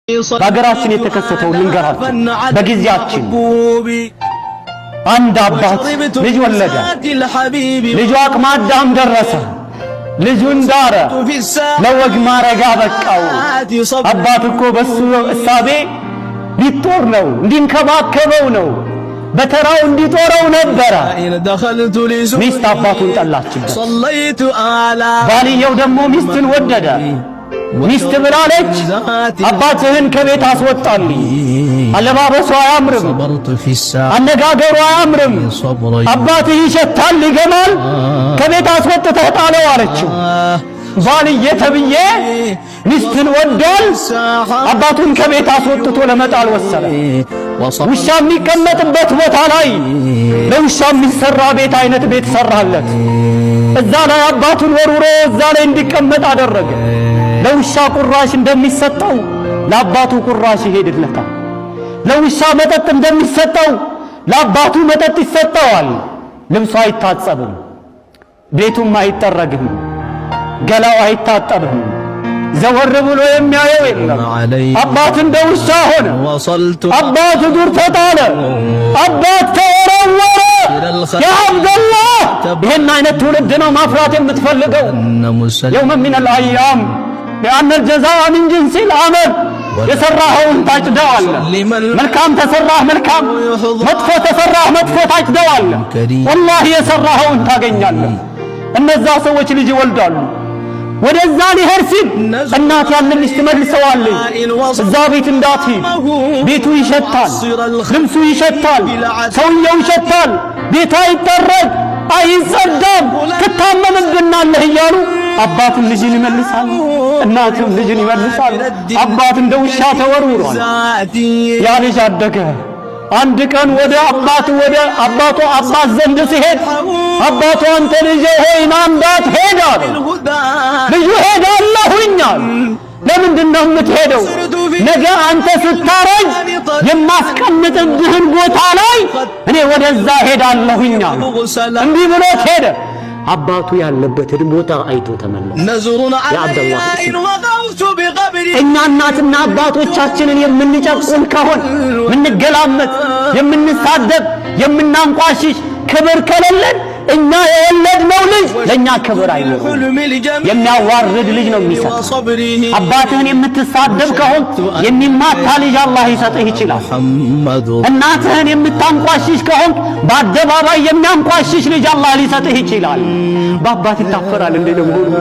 በሀገራችን የተከሰተውን ልንገራችሁ። በጊዜያችን አንድ አባት ልጅ ወለደ። ልጁ አቅመ አዳም ደረሰ። ልጁን ዳረ፣ ለወግ ማዕረግ አበቃው። አባት እኮ በሱ እሳቤ ሊጦር ነው፣ እንዲንከባከበው ነው፣ በተራው እንዲጦረው ነበረ። ሚስት አባቱን ጠላችበት። ባልየው ደግሞ ሚስትን ወደደ። ሚስት ብላለች፣ አባትህን ከቤት አስወጣልኝ። አለባበሱ አያምርም፣ አነጋገሩ አያምርም፣ አባትህ ይሸታል፣ ይገማል፣ ከቤት አስወጥተህ ጣለው አለችው። ባልዬ ተብዬ ሚስትን ወዷል፣ አባቱን ከቤት አስወጥቶ ለመጣል ወሰነ። ውሻ የሚቀመጥበት ቦታ ላይ ለውሻ የሚሰራ ቤት አይነት ቤት ሰራለት። እዛ ላይ አባቱን ወርውሮ እዛ ላይ እንዲቀመጥ አደረገ። ለውሻ ቁራሽ እንደሚሰጠው ለአባቱ ቁራሽ ይሄድለታል። ለውሻ መጠጥ እንደሚሰጠው ለአባቱ መጠጥ ይሰጠዋል። ልብሱ አይታጸብም፣ ቤቱም አይጠረግም፣ ገላው አይታጠብም። ዘወር ብሎ የሚያየው የለም። አባት እንደ ውሻ ሆነ። አባት ዱር ተጣለ። አባት ተወረወረ። ያ አብደላህ፣ ይህን አይነት ትውልድ ነው ማፍራት የምትፈልገው? يوم من الأيام لأن الجزاء من جنس العمل። የሠራኸውን ታጭደዋለህ። መልካም ተሠራህ መልካም፣ መጥፎ ተሠራህ መጥፎ ታጭደዋለህ። ወላሂ የሠራኸውን ታገኛለህ። እነዛ ሰዎች ልጅ ይወልዳሉ። ወደዛ ሊሄድ ሲል እናት ያንን ልጅ ትመልሰዋለች። እዛ ቤት እንዳትሄድ፣ ቤቱ ይሸታል፣ ልብሱ ይሸታል፣ ሰውየው ይሸታል፣ ቤቱ አይጠረግ አይጸዳም፣ ትታመምብናለህ እያሉ አባትም ልጅን ይመልሳል፣ እናትም ልጅን ይመልሳል። አባት እንደ ውሻ ተወርውሯል። ያ ልጅ አደገ። አንድ ቀን ወደ አባቱ ወደ አባቱ አባት ዘንድ ሲሄድ አባቱ አንተ ልጄ ሆይ ና እንዳትሄድ አለው። ልጁ ሄዳለሁኝ አለ። ለምንድን ነው የምትሄደው? ነገ አንተ ስታረጅ የማስቀምጥብህን ቦታ ላይ እኔ ወደዛ ሄዳለሁኝ አለ። እንዲህ ብሎት ሄደ። አባቱ ያለበትን ቦታ አይቶ ተመለሰ። የአብደላህ፣ እኛ እናትና አባቶቻችንን የምንጨቁን ከሆን፣ የምንገላመጥ፣ የምንሳደብ፣ የምናንቋሽሽ፣ ክብር ከሌለን እኛ የወለድነው ልጅ ለእኛ ክብር አይኖረውም። የሚያዋርድ ልጅ ነው የሚሰጥ። አባትህን የምትሳደብ ከሆን የሚማታ ልጅ አላህ ይሰጥህ ይችላል። እናትህን የምታንቋሽሽ ከሆን በአደባባይ የሚያንቋሽሽ ልጅ አላህ ሊሰጥህ ይችላል። በአባት ይታፈራል እንዴ ለመሆኑ?